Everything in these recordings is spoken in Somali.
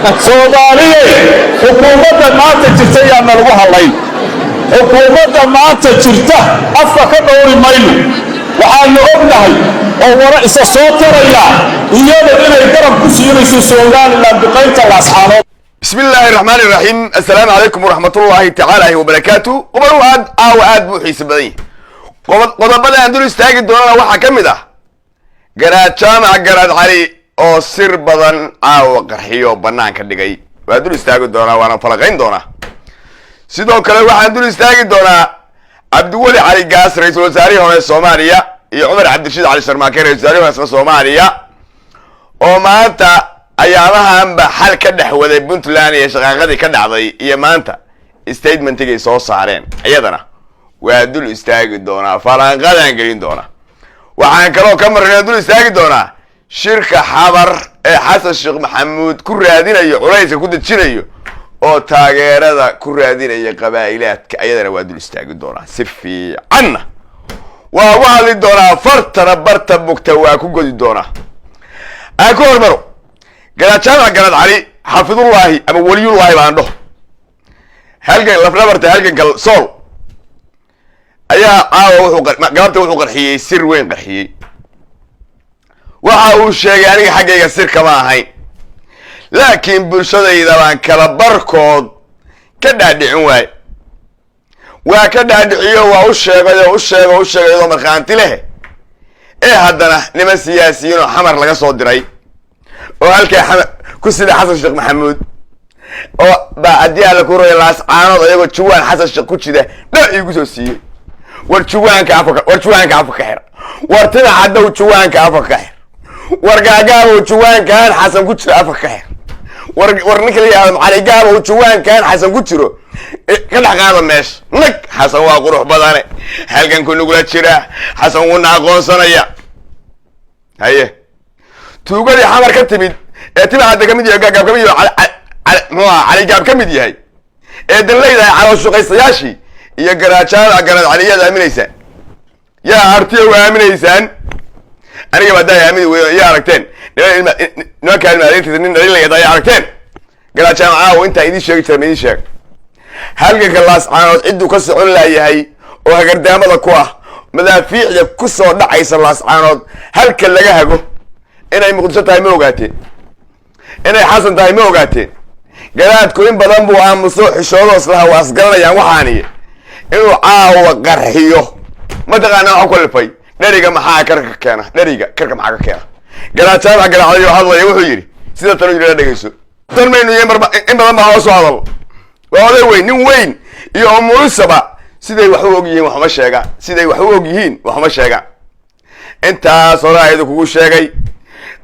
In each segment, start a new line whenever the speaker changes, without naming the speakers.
Soomaaliyey, xukuumadda maanta jirta yaana lagu hadlayn. Xukuumadda maanta jirta afka ka dhowri mayno. Waxaanu ognahay oo wara isa soo taraya iyada inay garab ku siinayso Somalilan duqaynta Laascaanood.
Bismi illaahi raxmaani raxiim. Assalaamu calaykum waraxmatullaahi tacaala wabarakaatu. Qodob aad caawa aad buu xiisa badan yahay. Qodobada aan dul istaagi doonana waxaa ka mid ah Garaad Jaamac Garaad Cali oo sir badan caawa qarxiyo banaanka dhigay. Waa dul istaagi doonaa, waana falaqayn doonaa. Sidoo kale waxaan dul istaagi doonaa Cabdiweli Cali Gaas, ra-iisul wasaarihii hore Soomaaliya, iyo Cumar Cabdirashiid Cali Sharmaake, ra-isul wasaarihii hore Soomaaliya, oo maanta ayaamahanba xal ka dhex waday Puntland iyo shaqaaqadii ka dhacday iyo maanta statementigay soo saareen. Iyadana waa dul istaagi doonaa, falanqadaan gelin doonaa. Waxaan kaloo ka marnaa dul istaagi doonaa shirka Xabar ee Xasan Sheekh Maxamuud ku raadinayo culayska ku dejinayo oo taageerada ku raadinaya qabaa'ilaadka. Ayadana waa dul istaagi doonaa, si fiicanna waa uga hadli doonaa, fartana barta bugta waa ku godi doonaa. Aan ku hormaro Garaad Jaamac Garaad Cali, xafidullaahi ama weliyullaahi baan dhaho, halgan lafdhabarta halganka Sool, ayaa caawa wuxuu galabta wuxuu qarxiyey sir weyn qarxiyey. Waxa uu sheegay: "Aniga xaggayga sir kama ahayn, laakiin bulshadayda baan kala barkood ka dhaadhicin waaye. Waa ka dhaadhiciyo, waa u sheegay oo u sheegay oo u sheegay iyadoo markhaanti leh. Ee haddana niman siyaasiyiin oo Xamar laga soo diray oo halkaa Xamar ku sida Xasan Sheekh Maxamuud oo baa haddii Alla ku roya Laascaanood ayagoo juwaan Xasan Sheekh ku jida dha iigu soo siiyey. War juwaanka afka, war juwaanka afka ka xir. War tina caddow, juwaanka afka ka xir. War gaagaabow, juwaankan Xasan ku jiro afka ka xir. War ninka la yihahdo Cali Gaabow, juwaankan Xasan ku jiro ka dhex qaada meesha. Nag Xasan waa qurux badane, halganku nagula jira, Xasan wuuna aqoonsanaya." Haye, tuugadii Xamar ka timid ee tima cadda ka mid yahay, gaagaab ka mid yahay, muxuu aha, Caligaab ka mid yahay, ee danleydahay, calooshuqaystayaashii iyo Garaad Jaamac Garaad Caliyaad aaminaysaan? Yaa hartiya waa aaminaysaan? Aniga haddaa aamini wey iya aragteen nimankaa ilma adeertiisa nin dhalinlayada ayaa aragteen. Garaad Jaamac caawa intaan idiin sheegi jira ma idiin sheeg. Halganka Laascaanood cidduu ka socon laayahay oo hagardaamada ku ah, madaafiicda ku soo dhacaysa Laascaanood halka laga hago inay Muqdisho tahay ma ogaateen? Inay Xasan tahay ma ogaateen? Garaadku in badan buu aamuso, xishoodoos laha, waa asgaranayaan. Waxaani inuu caawa qarxiyo mataqaanaa waxa ku kalifay? Dheriga maxaa karka keena? Dheriga karka maxaa ka keena? Garaad Jaamac Garaacday oo hadlaya wuxuu yidhi sida tan u yidhi, la dhegeyso. Tan maynu in badan baa hoos u hadal. Waa oday weyn, nin weyn iyo umulisaba siday wax u og yihiin waxuma sheegaan, siday wax u og yihiin waxuma sheegaan. Intaas horaa idinkugu sheegay.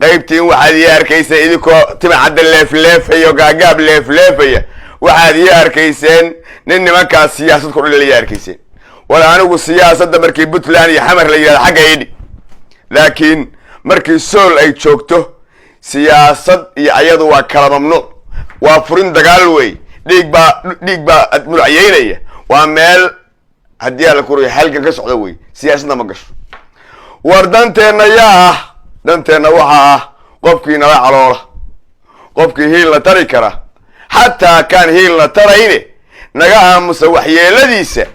Qaybtiin waxaad ii arkayseen idinkoo timacadda leefleefaya o gaagaab leefleefaya. Waxaad ii arkayseen nin nimankaas siyaasad ku dhaliya arkayseen. War anigu siyaasadda markii Puntland iyo Xamar la yidhahdo xagga idhi, laakiin markii Sool ay joogto siyaasad iyo ayadu waa kala mamnuuc, waa furin dagaal wey. Dhiig baa, dhiig baa mulacyeynaya. Waa meel haddii Alla kurayo halgan ka socda wey, siyaasadna ma gasho. War danteenna yaa ah? Danteenna waxaa ah qofkii nala caloola, qofkii hiilna tari kara, xataa kaan hiilna tarayne naga aamusa waxyeeladiisa,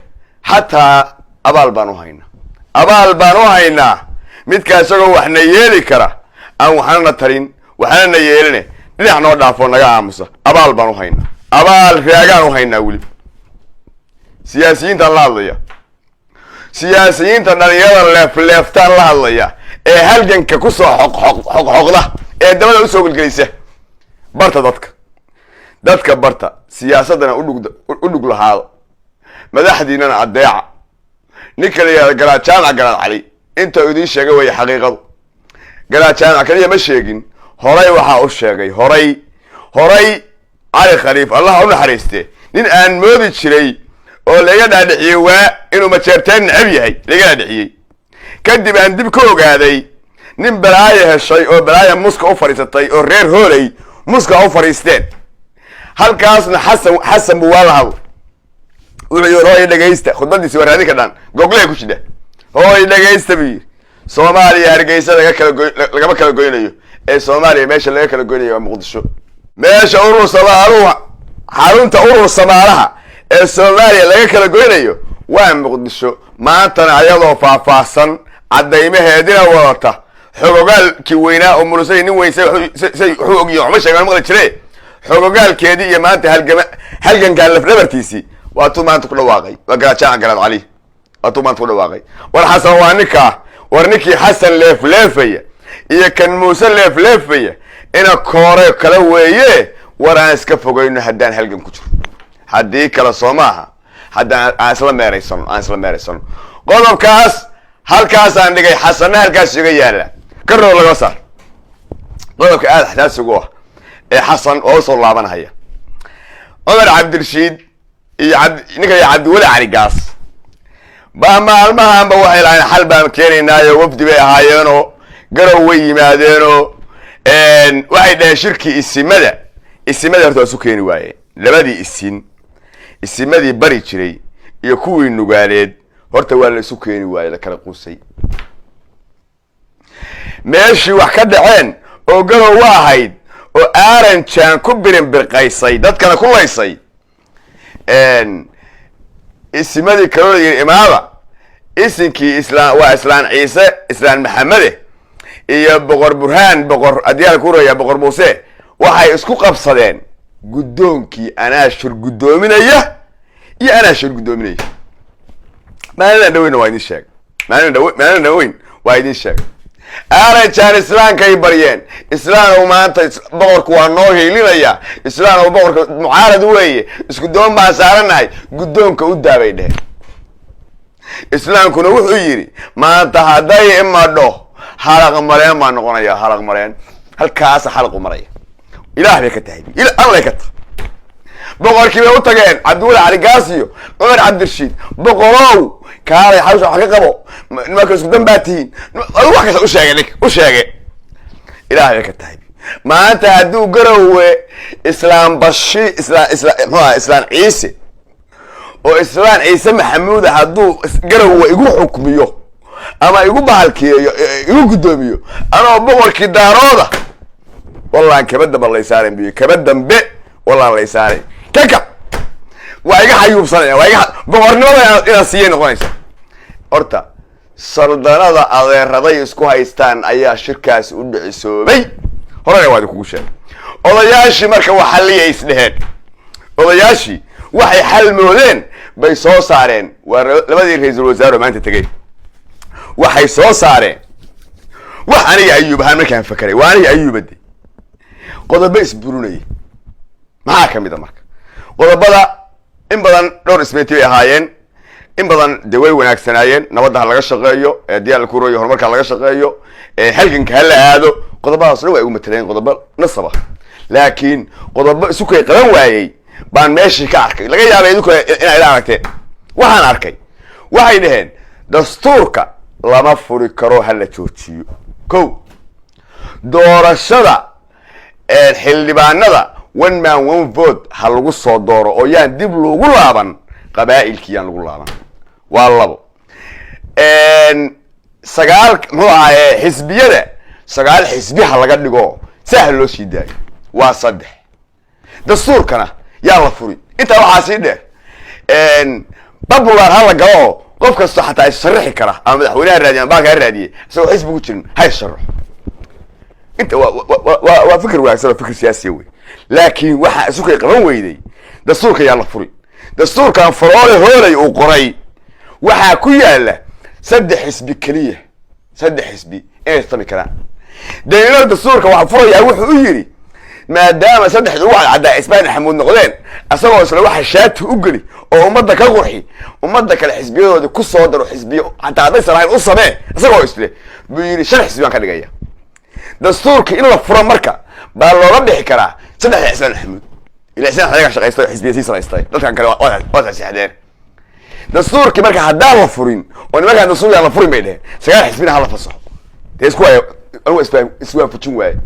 xataa abaal baan u haynaa, abaal baan u haynaa. Midka isagoo waxna yeeli kara aan waxna na tarin, waxna na yeeline, dhinac noo dhaafoo naga aamusa, abaal baan u haynaa, abaal raagaan u haynaa. Weli siyaasiyiintaan la hadlaya, siyaasiyiinta dhalinyarada leefleeftaan la hadlaya ee halganka kusoo xoq xoqxoqda ee dabada usoo gelgelisa. Barta dadka, dadka barta, siyaasaddana udhug u dhug lahaado, madaxdiinana addeeca. Ninka la yihahdo Garaad Jaamac Garaad Cali inta idiin sheegay weeye xaqiiqadu. Garaad Jaamac kaliya ma sheegin, horay waxaa u sheegay horay Cali Khaliif, Allah u naxariiste, nin aan moodi jiray oo laga dhaadhiciyey waa inuu Majeerteen necab yahay laga dhaadhiciyey. Kadib aan dib ka ogaaday nin balaaya heshay oo balaaya muska u fadhiisatay oo reer Hooley muska u fadhiisteen. Halkaasna Xasan buu waa la hadlo. Wuxuu yidhi: "Hooy dhegaysta." Khudbadiisi waa raadin ka dhan gogley ku jidha. "Hooy dhegaysta," buu yidhi. "Soomaaliya Hargeysa laga kala goy lagama kala goynayo, ee Soomaaliya meesha laga kala goynayo waa Muqdisho." Meesha Urur Samaaluhu, xarunta Urur Samaalaha ee Soomaaliya laga kala goynayo waa Muqdisho. Maantana ayadoo faahfaahsan, caddaymaheedina wadata, xogogaalkii weynaa oo mulusay nin weyn say wuxuu ogyihin, waxma sheegaan maqli jire. Xogogaalkeedii iyo maanta halgama halgankaa lafdhabartiisii waa tuu maanta ku dhawaaqay, waa Garaad Jaacan Garaad Cali, waa tuu maanta ku dhawaaqay. War Xasan waa ninkaa, war ninkii Xasan leefleefaya iyo kan Muuse leefleefaya ina koore kala weeye. War aan iska fogayno haddaan halgan ku jiro, haddii kale soo maaha haddaan aan isla meeraysano, aan isla meeraysano. Qodobkaas halkaasaan dhigay, Xasanna halkaas iga yaala, karoo laga saar. Qodobka aada xasaasigu ah ee Xasan oo usoo laabanhaya, Cumar Cabdirashiid iyo ab ninka iyo Cabdiweli Cali Gaas baa maalmahanba waxay lahayn xal baan keenaynaayo. Wafdi bay ahaayeenoo Garow way yimaadeenoo waxay dhaheen shirkii isimada. Isimada horta waa isu keeni waayeen labadii isin, isimadii bari jiray iyo kuwii Nugaaleed. Horta waa la isu keeni waayey, la kala quusay. Meeshii wax ka dhaceen oo Garow wa ahayd oo Aaranjaan ku birinbirqaysay, dadkana ku laysay, isimadii kaloo yidhi imaada, isinkii Islaan waa Islaan Ciise Islaan Maxamede iyo Boqor Burhaan, Boqor adiyaal ku raya, Boqor Muuse, waxay isku qabsadeen guddoonkii, anaa shir guddoominaya iyo anaa shir guddoominaya. Maalina dhaweynna waa idin sheeg, maalina dhawe, maalina dhaweyn waa idin sheeg. Aaranjaan Islaamkay baryeen: "Islaanow, maanta boqorku waa noo hiilinaya. Islaanow, boqorka mucaarad weeye, isku doon baan saaranahay, guddoonka u daabay," dheheen. Islaamkuna wuxuu yidhi: "Maanta hadday imadho, halaq mareen baan noqonaya, halaq mareen." Halkaasa xalaqu maraya. Ilaah bay ka tahay, Allay ka tahay. Boqorkii bay u tageen, Cabdiweli Cali Gaasiyo Cumar Cabdirashiid. "Boqorow, kaalay, xawsha wax ka qabo, nimanka isku dan baa tihiin." Adu wax kasta u sheegay, nink u sheegay. Ilaah bay ka tahay. Maanta hadduu Garowe Islaam Bashi islaan isla muxuu aha, Islaan Ciise oo Islaan Ciise Maxamuuda, hadduu Garowe igu xukmiyo ama igu bahalkiyeeyo, igu guddoomiyo, anoo boqorkii Daarooda, wallaan kaba dambe laysaaran biyo, kaba dambe wallaan laysaaray kaka, waa iga xayuubsanaya, waa iga boqornimada inaan siiyay noqonaysa. Horta saldanada adeeraday isku haystaan ayaa shirkaasi u dhicisoobay, horena waa idinkugu sheegay. Odayaashii marka waa xalliyay isdheheen. Odayaashii waxay xal moodeen bay soo saareen. Waa labadii ra-iisul wasaare oo maanta tegey. Waxay soo saareen wax aniga Ayuub ahaan markaan fakeray, waa aniga Ayuubade, qodobo isburinaya. Maxaa ka mid a marka qodobada? In badan dhowr ismeeti bay ahaayeen, in badan dee way wanaagsanaayeen. Nabadda ha laga shaqeeyo, diyaal kuroyo, horumarka ha laga shaqeeyo, halganka ha la aado, qodobadaas dhan waa igu mateleen qodobo nasaba. Laakiin qodobo isu kay qaban waayey baan meeshii ka arkay, laga yaabay idinku inaa ila aragteen waxaan arkay. Waxay dhaheen dastuurka lama furi karo, ha la joojiyo. Ko doorashada xildhibaanada one man one vote ha lagu soo dooro, oo yaan dib loogu laaban qabaa'ilkii, yaan lagu laaban. Waa labo. Sagaal, muxuu ahaye, xisbiyada 9 xisbi ha laga dhigo, saa ha loo sii daayo. Waa saddex. Dastuurkana yaa la furi. Intaa waxaa sii dheer, popular ha la galo, oo qof kastoo xataa issharixi kara ama madaxweyneha raadiye ama baalka ha raadiyey, isagoo xisbi ku jirin ha issharixo. Inta waa fikir wanaagsan oo fikir siyaasiya wey. Laakiin waxaa isu kay qaban weyday dastuurka yaa la furi. Dastuurkan Faroole hoolay uu qoray waxaa ku yaala saddex xisbi keliya, saddex xisbi inay tartami karaan. Daniilo dastuurka waxaa furayaa wuxuu u yidhi, maadaama saddexda ugu cadcaddaa Ismaan Maxamuud noqdeen, isagoo isla waxa shaati u geli oo ummadda ka qurxi, ummadda kale xisbiyadoodii ku soo daro, xisbiyo xataa haddaysan lahayn u samee, isagoo isle buu yidhi shan xisbi baan ka dhigaya. Dastuurka in la furo marka baa looga bixi karaa saddexda Ismaan Maxamuud, ila Ismaan ayaga shaqaystay oo xisbiya sii samaystay, dadkan kale waa saxdeen. Dastuurkii marka haddaan la furin, oo nimankaan dastuurka aan la furin bay dheheen, sagaal xisbina ha la fasaxo. Dee isku waay, anigu iswaafajin waaye,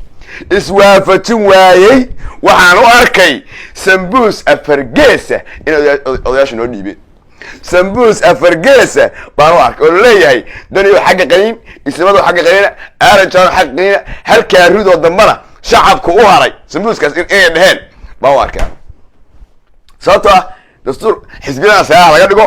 iswaafajin waayey. Waxaan u arkay sambuus afargeesa in odayaasha noo dhiibeen. Sambuus afargeesa baan u arkay oo laleeyahay daniyo xagga qaniin, ismado xagga qaniina, Aaranjaano xagga qaniina, halkaa ridoo dambana. Shacabku u haray sambuuskaas inay dheheen baa u arkeen, sababto ah dastuur xisbiyadana sagaa laga dhigo,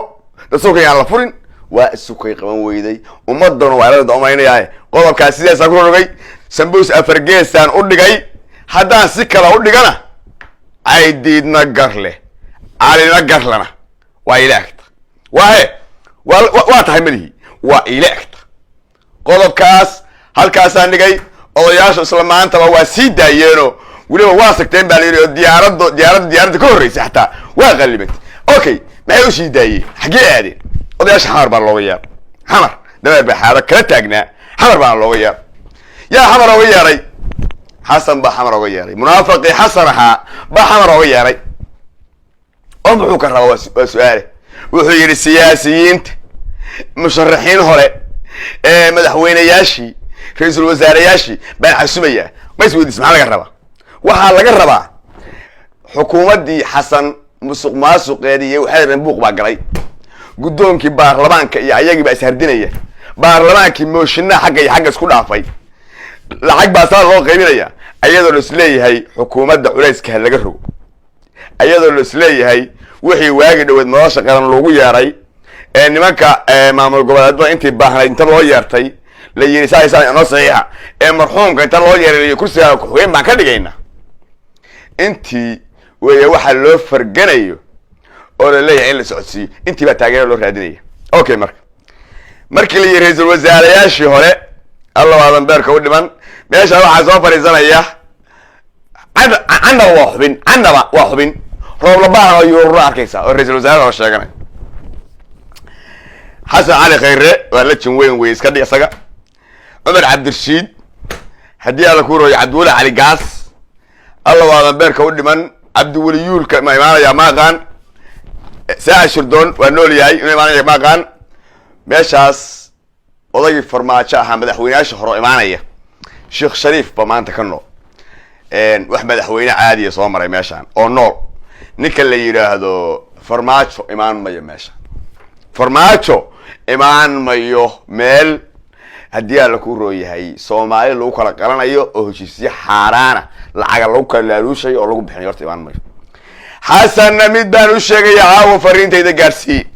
dastuurka yaan la furin. Waa isukay qaban weyday, ummadanu waa ilada umaynayaaye. Qodobkaas sidaasaan ku rogay, sambuus afargeesaan u dhigay. Haddaan si kale u dhigana, Caydiidna gar leh, Calina garlana waa ila egta. Waahe waa tahay malihi, waa ila egta. Qodobkaas halkaasaan dhigay. Odayaashu isla maantaba waa sii daayeenoo weliba waa sagteen baa la yidhi, oo diyaaraddo diyaaradda ka horreysay xataa waa qallibatay. Okay, maxay u sii daayeen? Xaggee aadeen odayaasha? Xamar baa looga yeeray. Xamar dameer baa xaado kala taagnaa. Xamar baana looga yeeray. Yaa Xamar ooga yeeray? Xasan baa Xamar ooga yeeray. Munaafaqii Xasan ahaa baa Xamar ooga yeeray. Oo muxuu ka rabaa? Waa su-aale. Wuxuu yidhi siyaasiyiinta, musharaxiin hore ee madaxweyneyaashii, ra-iisul wasaareyaashii baan xasumayaa. Ma is weydiis maxaa laga rabaa? Waxaa laga rabaa xukuumaddii Xasan musuq maasuqeedii iyo waxay rabeen. Buuq baa galay, guddoonkii baarlamaanka iyo ayagii baa ishardinaya, baarlamaankii mooshinaa xagga iyo xagga isku dhaafay, lacag baa saa loo qaybinaya, ayadoo la isleeyahay xukuumadda culayska ha laga rogo, ayadoo la isleeyahay wixii waagi dhaweed nolosha qaran loogu yeeray ee nimanka maamul goboleedada intii baahnayd inta loo yeertay la yidhi saa saa noo saxiixa, ee marxuumka inta loo yeeray la kursiga ku-xigeen baan ka dhigayna. Intii weeye waxaa loo farganayo oo la leeyahay in la socodsiiyo, intii baa taageero loo raadinaya. Okay, marka markii la yidhi ra-iisul wasaareyaashii hore alla waadan beerka u dhiman, meesha waxaa soo fadhiisanaya Candhaba waa xubin, Candhaba waa xubin rooblabaahan oo yuururo arkaysa oo ra-iisul wasaare oo sheeganay. Xasan Cali Khayre waa la jin weyn wey, iska dhig isaga. Cumar Cabdirashiid, haddii Alla ku rooyo, Cabdiweli Cali Gaas, alla waadan beerka u dhiman. Cabdiweli Yuulka ma imaanaya? Ma aqaan. Saaca Shirdoon waa nool yahay, inuu imaanaya ma aqaan. Meeshaas odaygii Farmaajo ahaa, madaxweyneyaasha hore imaanaya, Sheekh Shariif ba maanta ka nool. Wax madaxweyne caadiya soo maray meeshaan oo nool, ninka la yidhaahdo Farmaajo imaan mayo meesha. Farmaajo imaan mayo meel haddii Alla ku rooyahay Soomaali lagu kala qalanayo oo heshiisyo xaaraana lacaga lagu kala laaluushayo oo lagu bixinayo, horta imaan mayo. Xasanna mid baan u sheegaya caawa, fariintayda gaarsii.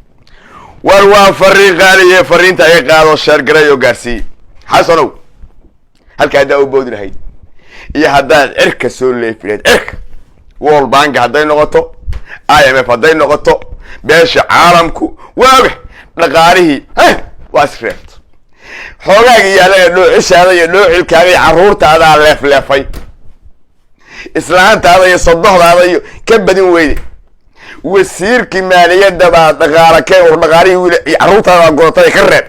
War waa fariin qaaliye, fariinta iga qaado, sheergaray oo gaarsii. Xasanow, halka haddaa u boodi lahayd iyo haddaad cirka soo leefi lahayd, cirka World Bank hadday noqoto, IMF hadday noqoto, beesha caalamku waaga dhaqaalihii waa is reebto. Xoogaaga yaallaya, dhoocishaada iyo dhoocilkaaga iyo carruurtaadaa leefleefay, islaantaada iyo sodohdaada iyo ka badin weyde. Wasiirkii maaliyadda baa dhaqaala keen, war dhaqaalihii wiil iyo carruurtaada godatay ka reeb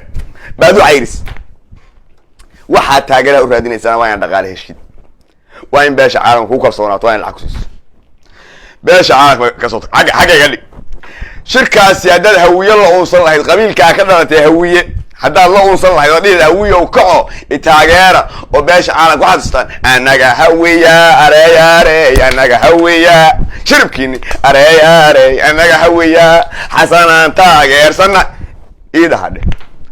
baad u cayris. Waxaa taageeraa u raadinaysaa waa inaan dhaqaale heshid, waa in beesha caalamka ku kalsoonaato, waa in lacag ku siiso beesha caalamka. Kasoo tag agga xagga iga dhig shirkaasi. Haddaad Hawiye la uunsan lahayd, qabiilkaa ka dhalatay Hawiye haddaad la uunsan lahayd oo dhihi Hawiye u kaco itaageera oo beesha caalamka waxaad tustaan anaga Hawiya, arey arey anaga Hawiya, shiribkiini arey arey anaga Hawiya, Xasanaan taageersana iidaha dheh.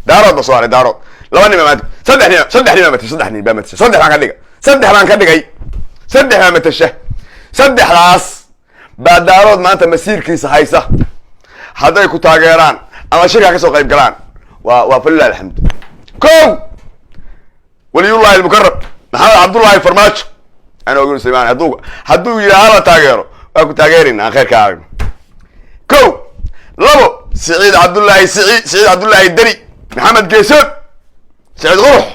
Daarood ba soo haray. Daarood laba nin baa maanta, saddex nin, saddex nin baa matasha, saddex nin baa matasha, saddex baan ka dhiga, saddex baan ka dhigay, saddex baa matasha. Saddexdaas baa Daarood maanta masiirkiisa haysa. Hadday ku taageeraan ama shirkaa ka soo qayb galaan, waa falilah alxamdu. Ko Waliyullahi almukarab Maxamed Cabdullaahi Farmaajo aan ogin suleymaan, hadduu yidhaha hala taageero, waa ku taageerayna, aan khayrka aragno. Ko labo, Siciid Cabdullaahi, Siciid Cabdullaahi Deni, Maxamed Geesood, Siciid Qurux,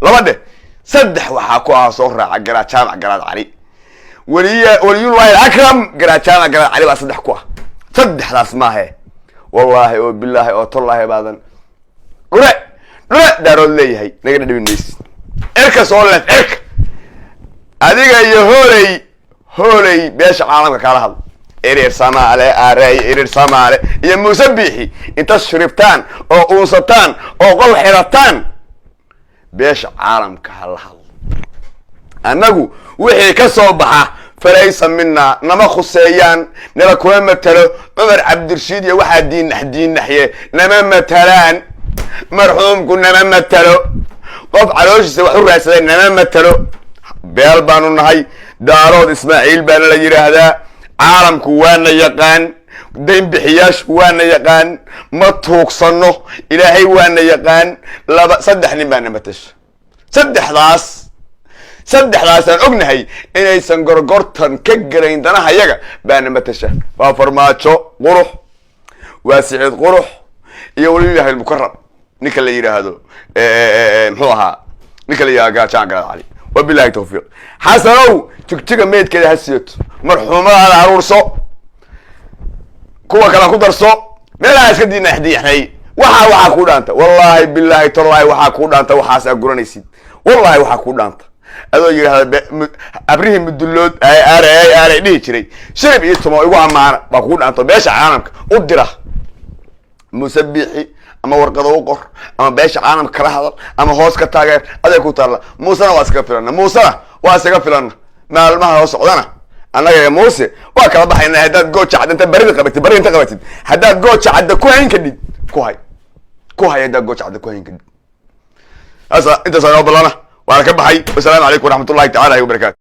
laba dheh. Saddex waxaa ku ah soo raaca Garaad Jaamac Garaad Cali, waliya Waliyullahi alakram Garaad Jaamac Garaad Cali baa saddex ku ah. Saddexdaas maahe, wallaahi oo bilaahi oo tollaahi baadan dhure dhure Daarood leeyahay naga dhadhabin maysid. Cirka soo leef, cirka adiga iyo hooley hooley beesha caalamka kaala hadlo. Erir Samaale arey, Erir Samaale iyo Muuse Biixi inta shiribtaan oo uunsataan oo qol xirataan, beesha caalamka ha la hadlo. Annagu wixii ka soo baxa falaysa mina, nama khuseeyaan, nala kuma matalo. Cumar Cabdirashiid iyo waxaa diinnax diinnaxye nama matalaan, marxuumku nama matalo, qof calooshiisa wax u raadsaday nama matalo. Beel baanu nahay, Daarood Ismaaciil baana la yidhaahdaa. Caalamku waana yaqaan, daynbixiyaashu waana yaqaan. Ma tuugsanno, Ilaahay waana yaqaan. Laba saddex nin baana matasha. Saddexdaasaan ognahay inaysan gorgortan ka gelayn danaha yaga baana matasha. Waa Farmaajo qurux, waa Siciid qurux iyo waliyahay mukarab, ninka la yidhaahdo, muxuu ahaa, ninka la yidhahdo Gaajaan Garaad Cali. Wabilahi tawfiiq. Xasanow, Jigjiga meydkeeda ha siyato, marxuumadaada aruurso, kuwa kale ku darso, meelaha iska diinaxdiixnay. Waxaa kuu dhaanta, wallaahi, bilaahi, tallaahi, waxaa kuu dhaanta waxaas aa guranaysid. Wallahi, waxaa kuu dhaanta adoo yidhahda abrihii Mudulood aare aare dhihi jiray, shirib iyo tumo igu ammaana baa kuu dhaanto. Beesha caalamka u dira Muuse Biixi, ama warqado u qor, ama beesha caalamka kala hadal, ama hoos ka taageer, aday ku taalla. Muusena waa iskaga filana, Muusena waa iskaga filana. Maalmaha hoo socdana annaga iyo Muuse waa kala baxayna. Haddaad Gooja Cadda inta barida qabatid, barida inta qabatid, haddaad Gooja Cadda ku hayn kadhid, ku hay, ku hay. Haddaad Gooja Cadda ku hayn kadhid, intaasa intaasa noo ballana. Waana ka baxay. Wasalaamu calaykum waraxmat ullahi tacala wabarakatu.